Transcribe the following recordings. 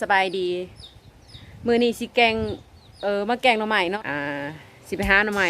ສະບາຍດີ ມື້ນີ້ຊິແກງ ເອີ ມາແກງໜໍ່ໄມ້ເນາະ ອ່າ ຊິໄປຫາໜໍ່ໄມ້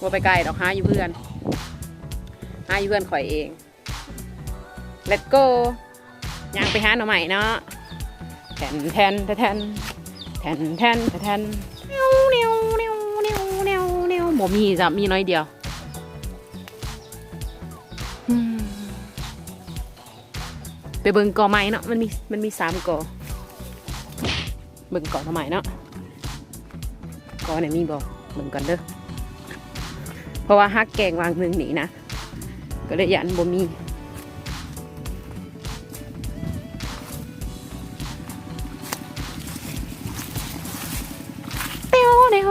ບໍ່ໄປໄກດອກ ຫາຢູ່ເຮືອນ ຫາຢູ່ເຮືອນຂ້ອຍເອງ. Let's go ຍ່າງໄປຫາໜໍ່ໄມ້ເນາະ ແທນ ແທນ ແທນ ແທນ ແທນ ແທນ ແທນ ແນວ ແນວ ບໍ່ມີຈ້ະ ມີໜ້ອຍດຽວ ອືມ ໄປເບິ່ງກໍໄມ້ເນາະ ມັນມີ ມັນມີສາມກໍ ເບິ່ງກໍໜໍ່ໄມ້ເນາະ ກໍນີ້ມີບໍ່ ເບິ່ງກ່ອນເດີ ເພາະວ່າຫາແກງຫວ່າງໜຶ່ງນີ້ນະ ກໍເລີຍຢ້ານບໍ່ມີ ແນວ ແນວ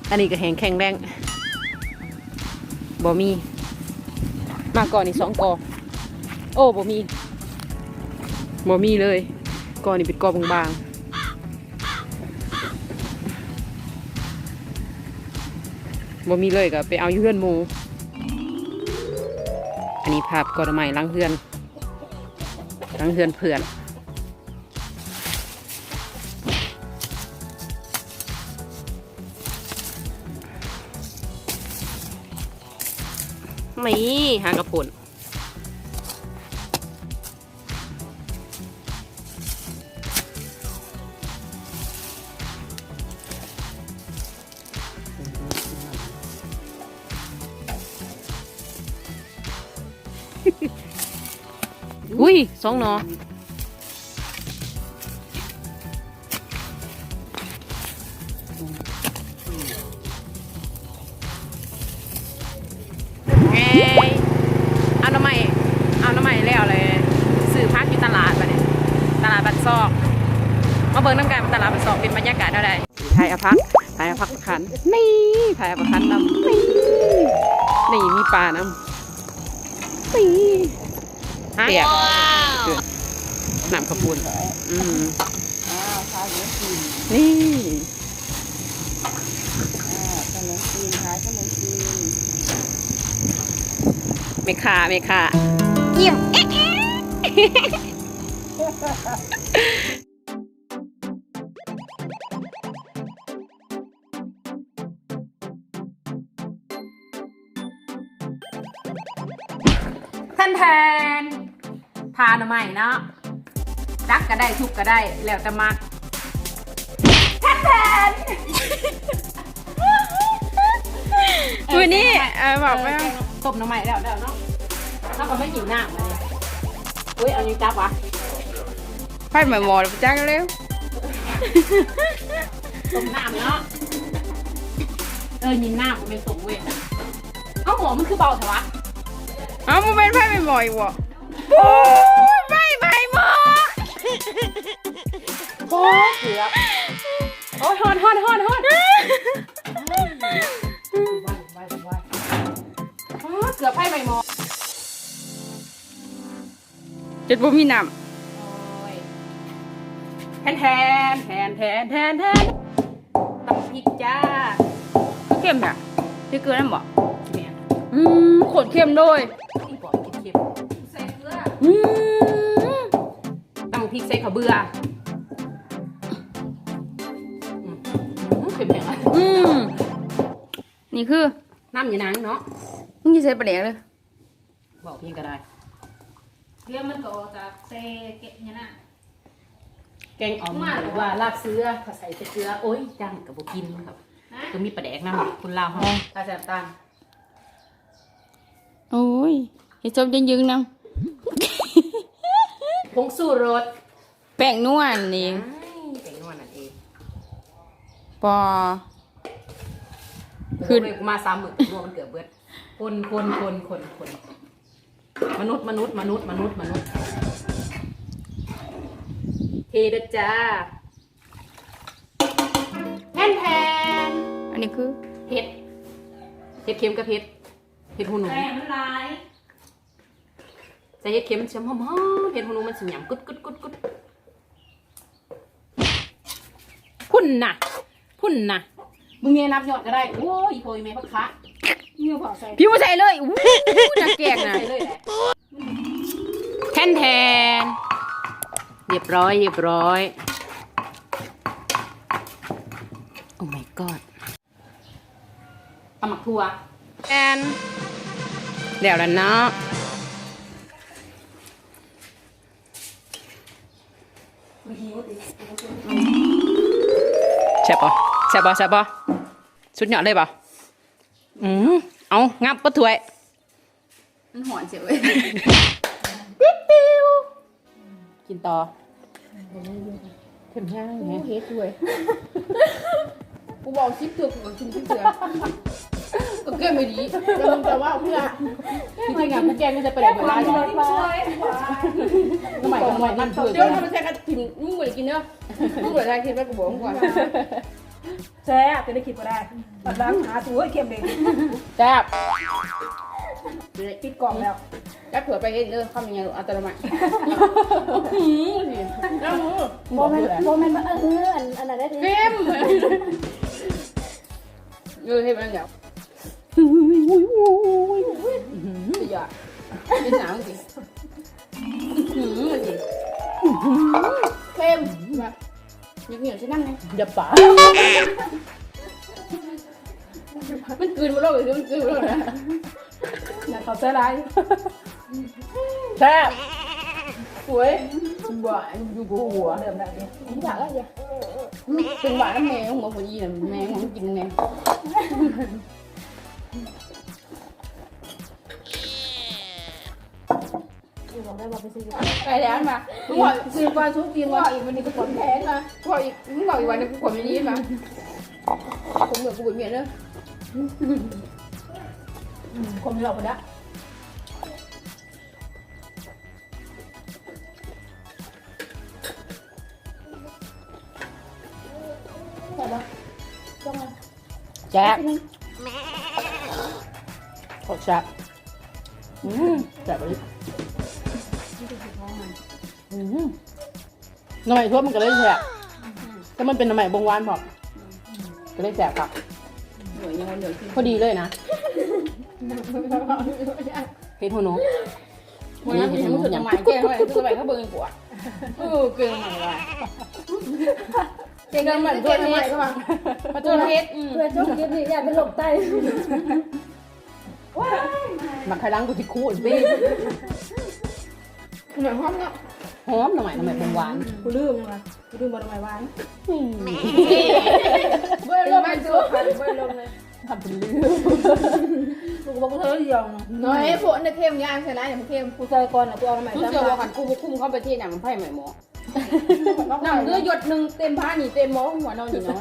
ອັນນີ້ກໍແຫ້ງແຂງແລ້ງ ບໍ່ມີ ມາກໍນີ້ສອງກໍ ໂອ້ ບໍ່ມີ ບໍ່ມີເລີຍ ກໍນີ້ເປັນກໍບາງໆ ບໍ່ມີເລີຍ ກໍໄປເອົາຢູ່ເຮືອນໝູ່. ອັນນີ້ພາບກໍໜໍ່ໄມ້ຫຼັງເຮືອນ ຫຼັງເຮືອນເພື່ອນ. ນີ້ ຫາກະໂພນ ອຸ້ຍ ສອງໜໍ່ ເອົາໜໍ່ໄມ້ ເອົາໜໍ່ໄມ້ແລ້ວເລີຍ ຊື້ຜັກຢູ່ຕະຫຼາດບາດນີ້ ຕະຫຼາດບ້ານຊອກ ມາເບິ່ງນຳກັນວ່າຕະຫຼາດບ້ານຊອກເປັນບັນຍາກາດແນວໃດ. ຖ່າຍເອົາຜັກ ຖ່າຍເອົາຜັກປະຄັນ ນີ້ ຖ່າຍເອົາປະຄັນນຳ ນີ້ ນີ້ມີປານຳ ນີ້ ປຽກ ນ້ຳເຂົ້າປຸ້ນ ອືມ ນີ້ ແມ່ຄ້າ ແມ່ຄ້າ ຍິ້ມ ແທນແທນ ຜ່າໜໍ່ໄມ້ເນາະ ດັກກໍໄດ້ ທຸບກໍໄດ້ ແລ້ວແຕ່ມັກ ແທນແທນ ມື້ນີ້ ເອີ ບອກໄປ ເອີ ຕົ້ມໜໍ່ໄມ້ແລ້ວ ແລ້ວເນາະ ເຮົາກໍມາຫິວນ້ຳ ໂອ້ຍ ເອົາຫຍັງຈັບວະ? ໄຟໄໝ້ໝໍ້ໄປຈັກແລ້ວ ຕົ້ມນ້ຳເນາະ ເອີ ຍິງນ້ຳບໍ່ແມ່ນຕົ້ມເວີຍ ເອົ້າ ໝໍ້ມັນຄືເບົາແທ້ວະ? ເອົ້າ ບໍ່ແມ່ນໄຟໄໝ້ໝໍ້ອີກບໍ່? ໂອ້ຍ ໄຟໄໝ້ໝໍ້ ໂອ້ຍ ເກືອບ ໂອ້ຍ ຮ້ອນ ຮ້ອນ ຮ້ອນ ຮ້ອນ ໄວ ໄວ ໄວ ອ້າ ເກືອບໄຟໄໝ້ໝໍ້. ຈົນບໍ່ມີນ້ຳ ໂອ້ຍ ແທນແທນ ຕຳບັກພິກຈ້າ ຄືເຄັມແທ້ ມີເກືອນຳບໍ່? ແມ່ນ ອືມ ໂຄດເຄັມເລີຍ ອີ່ບອກກິນເຄັມ ໃສ່ເກືອ ອືມ ຕຳບັກພິກໃສ່ເຂົ້າເບືອ ອືມ ເຄັມແຮງ ອືມ ນີ້ຄືນ້ຳຍານາງເນາະ ມຶງຊິໃສ່ປາແດກເດີ. ເວົ້າເພງກໍໄດ້ ດຽວມັນກໍອອກຈາກແຕ່ເກັບນີ້ນະ ແກງອ່ອມ ມາ ຫຼືວ່າລາບເສືອ ເຂົາໃສ່ແຕ່ເກືອ ໂອ້ຍ ຈ້າງກໍບໍ່ກິນ ກໍມີປາແດກນຳ ຄົນລາວເຮົາ ຕາແຊບຕານ ໂອ້ຍ ເຮັດສົມຈັ່ງຢືງນຳ ຜົງຊູລົດ ແປ້ງນົວນີ້ ອ້າຍ ແປ້ງນົວນັ້ນເອງ ບໍ່ ຄື ໂອ້ຍ ມາສາມມື້ ນົວມັນເກືອບເບິດ ຄົນ ຄົນ ຄົນ ຄົນ ຄົນ ມະນຸດ ມະນຸດ ມະນຸດ ມະນຸດ ມະນຸດ ເທເດີຈ້າ ແທນແທນ ອັນນີ້ຄື ເຫັດ ເຫັດເຂັມກັບເຫັດ ເຫັດຫູໜູ ແປ້ງມັນຫຼາຍ ໃສ່ເຫັດເຂັມ ມັນຊິຫອມໆ ເຫັດຫູໜູມັນຊິຫຍຳ ກຶດໆໆໆ ພຸ້ນນະ ພຸ້ນນະ ມຶງແມ່ນັບຍອດກໍໄດ້ ໂອ້ຍ ອີ່ພໍ່ອີ່ແມ່ບັກຄະ ພິວໃສ່ ພິວໃສ່ເລີຍ ອູ້ ໜ້າແກງນະ ໃສ່ເລີຍແຫຼະ ແທນແທນ ຮຽບຮ້ອຍ ຮຽບຮ້ອຍ. Oh my god. ຕຳໝາກຖົ່ວ ແມ່ນ ແລ້ວລະເນາະ. ແຊບບໍ່? ແຊບບໍ່? ແຊບບໍ່? ສຸດຍອດເລີຍບໍ່? ອືມ ເອົາ ງັບເບິດຖ້ວຍ. ມັນຮ້ອນເສຍເວີຍ. ປິວ ກິນຕໍ່. ເຄັມແຮງແຮງ. ເຮັດເວີຍ. ກູບອກສິບເທື່ອ ກູກໍກິນສິບເທື່ອ. ກໍເຄັມອີ່ຫຼີ. ແລ້ວມຶງຈະເວົ້າເພື່ອ ທີ່ຈິງອ່ະ ກູແກງມັນຈະໄປໄດ້ເວລາ. ນ້ຳໃໝ່ ນ້ຳໃໝ່ ນ້ຳເພື່ອ ເຈົ້າທຳມະຊາດກໍຖິ້ມ. ມຶງບໍ່ໄດ້ກິນເດີ. ມຶງບໍ່ໄດ້ຖ່າຍຄລິບແລ້ວ ກູບອກມຶງກ່ອນ. ແຊບ ຈະໄດ້ຄິດບໍ່ໄດ້. ບັດຫຼັງຫາສູ່ ເຮີ້ຍ ເຄັມເດ້. ແຊບ. ປິດກ້ອງແລ້ວ. ຈັບຖ້ວຍໄປເຮັດເດີ ຄຳໃຫຍ່ໆ ອັດຕະໂນມັດ. ບໍ່ແມ່ນ ບໍ່ແມ່ນວ່າ ເອີ ອັນ ອັນນັ້ນໄດ້ຕິ ເຄັມ. ເອີ ເຮັດມັນແລ້ວ. ສຸດຍອດ. ເປັນຫຍັງຊິ? ເຄັມ. ຫຍັກໜຽວໃສ່ນ້ຳແດ່. ຢ່າປາກ. ມັນກືນບໍ່ລົງເລີຍ ມັນກືນບໍ່ລົງນະ. ຢ່າເຂົ້າໃຈຫຼາຍ. ແຊບ. ໂອ້ຍ ຫວານຢູ່ບໍ່ຫົວ. ເລີ່ມແລ້ວເດ້. ມັນຢາກແລ້ວເດ້. ເປັນຫວານນຳແມ່ຂອງບໍ່ພໍດີນະ. ແມ່ຂອງກິນແດ່. ໄປແລ້ວມາ. ມຶງເວົ້າ ຊື້ປາຊຸກອີກວ່າ ອີກ ວັນນີ້ກູຂວມແທນມາ. ເວົ້າອີກ ມຶງເວົ້າອີກວ່າ ນີ້ກູຂວມອີ່ຫຼີມາ. ຄົນເມືອງກູບໍ່ເມຍເດີ. ຄົນເລາະພຸ້ນນະ. ແຊບບໍ່? ແຊບ. ໂຄດແຊບ. ອືມ ແຊບອີ່ຫຼີ. ອືມ ໜໍ່ໄມ້ຖົ່ວມັນກໍເລີຍແຊບ. ແຕ່ມັນເປັນໜໍ່ໄມ້ບົງຫວານພ້ອມ ກໍເລີຍແຊບຄັກ. ພໍດີເລີຍນະ. ເຮັດຫົວໜູ. ບໍ່ນະ ເຫັນມັນສຸດໝາຍແຈ້ງໄວ້ ຄືໄປເຂົາເບິ່ງກວ່າ. ເອີ ເກັ່ງມາກວ່າ ເກັ່ງມາກ ເກັ່ງມາກ ເຂົາເຈົ້າເຮັດ. ອືມ ເພື່ອຈົບຄລິບນີ້ ຢ້ານເປັນໂລກໄຕ. ບັກໄຂ່ຫຼັງກູຊິຂູດເດ້. ໜໍ່ໄມ້ຫອມເນາະ. ຫອມ ໜໍ່ໄມ້ ໜໍ່ໄມ້ບົງຫວານ. ກູລືມຫຍັງວະ ກູລືມບໍ່ ໜໍ່ໄມ້ຫວານ. ອືມ ເບິ່ງລົງ ເບິ່ງລົງເລີຍ. ທຳເປັນລືມ. ກູບອກກູເທື່ອດຽວເນາະ. ນ້ອຍໂພດນະ ເຄັມຢ່າງຊັ້ນນະ ຢ່າມາເຄັມ. ກູໃສ່ກ່ອນລະ ກູເອົາມາໃໝ່. ກູເຊື່ອວ່າຄັນກູບໍ່ຄຸມເຂົາໄປເທຫຍັງໄຟໄໝ້ໝໍ້. ນ້ຳເຫຼືອຢົດໜຶ່ງເຕັມພານີ້ ເຕັມໝໍ້ຫົວເນາະນີ້ເນາະ.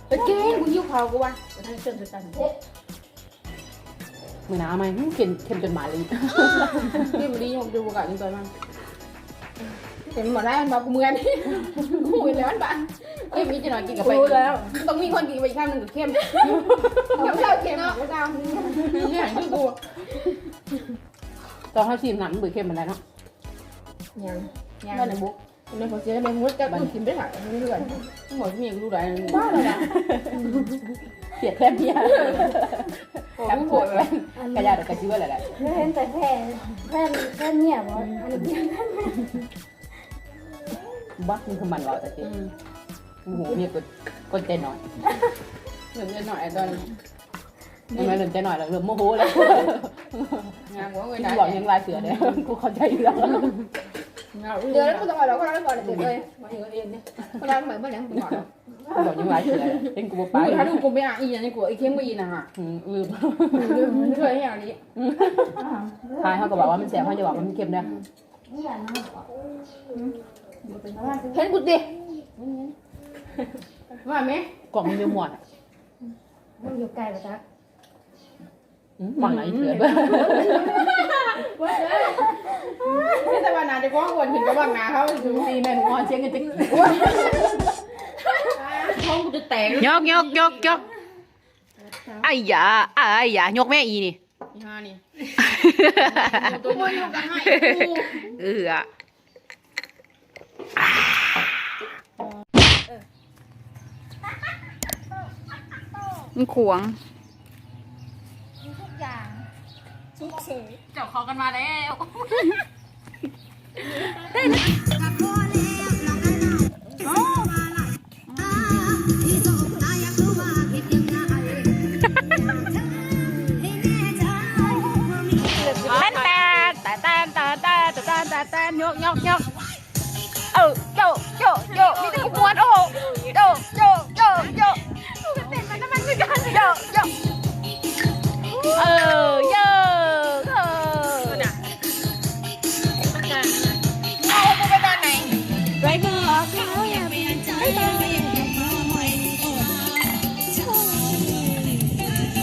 ໄປກິນ ກູຫິວເຂົ້າ ກູວ່າ. ມື້ໜ້າເອົາໃໝ່. ເຄັມ ເຄັມຈົນບາດເລີຍ. ເຄັມອີ່ຫຼີ ຍັງບໍ່ໄດ້ກິນຕອນມັນ. ເຄັມບໍ່ໄດ້ ມັນບາດກູເມື່ອຍ. ກູຮູ້ແລ້ວມັນບາດ. ເຄັມອີກຈັກໜ້ອຍກິນກໍໄປ. ຮູ້ແລ້ວ ຕ້ອງມີຄົນກິນໄປອີກຄຳໜຶ່ງກໍເຄັມ. ເຄັມແລ້ວເຄັມເນາະ. ແມ່ນຄືກູ ຕອນເຮົາຊີມນ້ຳມັນບໍ່ເຄັມປານໃດເນາະ. ຍັງ ຍັງ ນັ້ນແຫຼະບຸກ. ແມ່ນເຂົາເສຍແມ່ນຫົວຈັກ ມັນກິນໄປຫາເຮືອນ. ບໍ່ມີຫຍັງຮູ້ໄດ້. ບ້າແລ້ວນະ. ເສຍແທນເມຍ. ໂອ້ໂຫ ກະຢາດອກກະຊິເບິດແລ້ວແຫຼະ. ເຫັນແຕ່ແພນ ແພນ ແພນເມຍບໍ່? ອັນນີ້ ບັກ ມັນຄືມັນເວົ້າແຕ່ ອືມ ໂອ້ໂຫ ເມຍກດ ກດໃຈໜ້ອຍ. ເລີ່ມໃຈໜ້ອຍຕອນ ທຳໄມເລີ່ມໃຈໜ້ອຍແລ້ວ ເລີ່ມໂມໂຫແລ້ວ. ງາມບໍ່ເອີຍ ບອກຫຍັງຫຼາຍເທື່ອເດ້ ກູເຂົ້າໃຈຢູ່ແລ້ວ. ງາມ ເອີຍ ເດີ ບໍ່ຕ້ອງເວົ້າດອກ ເຂົາເວົ້າກ່ອນເດີ. ເອີຍ ມາຢູ່ເອງເດ້ ເຂົາເວົ້າໃໝ່ບໍ່ຫຍັງ ບອກຫຍັງຫຼາຍເທື່ອ ເຫັນກູບໍ່ໄປ. ຖ້າລູກກູໄປອ່ານອີ່ຫຍັງ ກູໄອ້ເຄັມບໍ່ອີ່ນະ. ອືມ ລືມ ລືມ ເຄີຍເຮັດຫຍັງນີ້. ທາຍເຮົາກໍບອກວ່າມັນແຊບ ເຮົາຢ່າບອກວ່າມັນເຄັມເດີ. ເຫັນກູຕິ ວ່າແມ່ ກ້ອງມັນຢູ່ໝວດ. ມັນຢູ່ໄກບໍ່ຈັກ. ອືມ ຫວັງຫຼາຍເທື່ອ. ມີແຕ່ວ່າໜ້າເຈົ້າຂອງອ້ວນຂຶ້ນກັບຫວັງໜ້າເຂົາ. ຊິແມ່ນຫົວເສຍເງິນຈັກ ໂອ້ຍ ທ້ອງກູຈະແຕກ. ຍົກ ຍົກ ຍົກ ຍົກ. ໄອ້ຢາ ໄອ້ຢາ ຍົກແມ່ອີ່ນີ້. ອີ່ຫ່ານີ້ ໂຕນີ້ກໍໃຫ້ກູ. ເອີ ມັນຂວາງ. ທຸກຢ່າງ ສຸກເສີຍ. ເຈົ້າເຂົ້າກັນມາແລ້ວ. ໄດ້ນະ ອໍ ແຕນ ແຕນ ແຕນ ໂຍກ ໂຍກ ໂຍກ ເອີ ໂຍກ ໂຍກ ໂຍກ ມີແຕ່ຜູ້ມ່ວນ ໂອ້ໂຫ ໂຍກ ໂຍກ ໂຍກ ໂຍກ ເຕັ້ນໄປນຳມັນຄືກັນ ໂຍກ ໂຍກ ເອີ ໂຍກ ເອີ ເອີ ເອົາ ກູໄປຕອນໃດ? ໄປເບິ່ງອອກແລ້ວ ບາຍບາຍ.